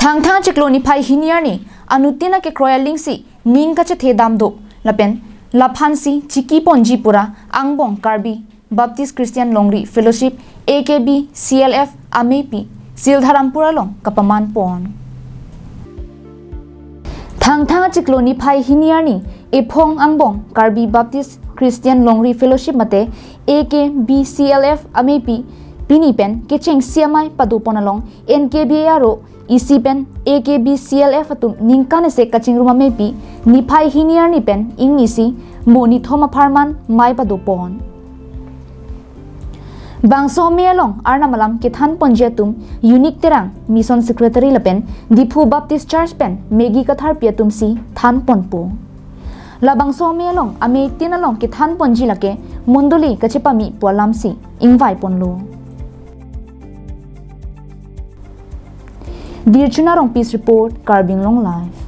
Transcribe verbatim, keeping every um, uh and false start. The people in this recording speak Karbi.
Thangthang chiklo niphai hini arni anuttin akekroi alingsi ning kachethe damdo lapen laphansi chiki ponji pura angbong Karbi Baptist Christian Longri Fellowship, A K B C L F amepi Sildharampur along kapaman pon. Thangthang chiklo niphai hini arni ephong angbong Karbi Baptist Christian Longri Fellowship mate A K B C L F amepi pini pen kechengsi amei padopon along N K B A aro isi pen A K B C L F atum ningkan isi kachingrum amepi niphai hini arni pen ingnisi mo nithom apharman mei padopon. Bangso amei along Arnam alam kethan ponji atum Unique Terang, Mission Secretary lapen Diphu Baptist Church pen Maggie Katharpi atumsi than ponpo. Labangso amei along ameitin along kethan ponji lake mondoli kachepame pu alamsi ingvai ponlo. Dirchuna Rongpi's report, Karbi Anglong Live.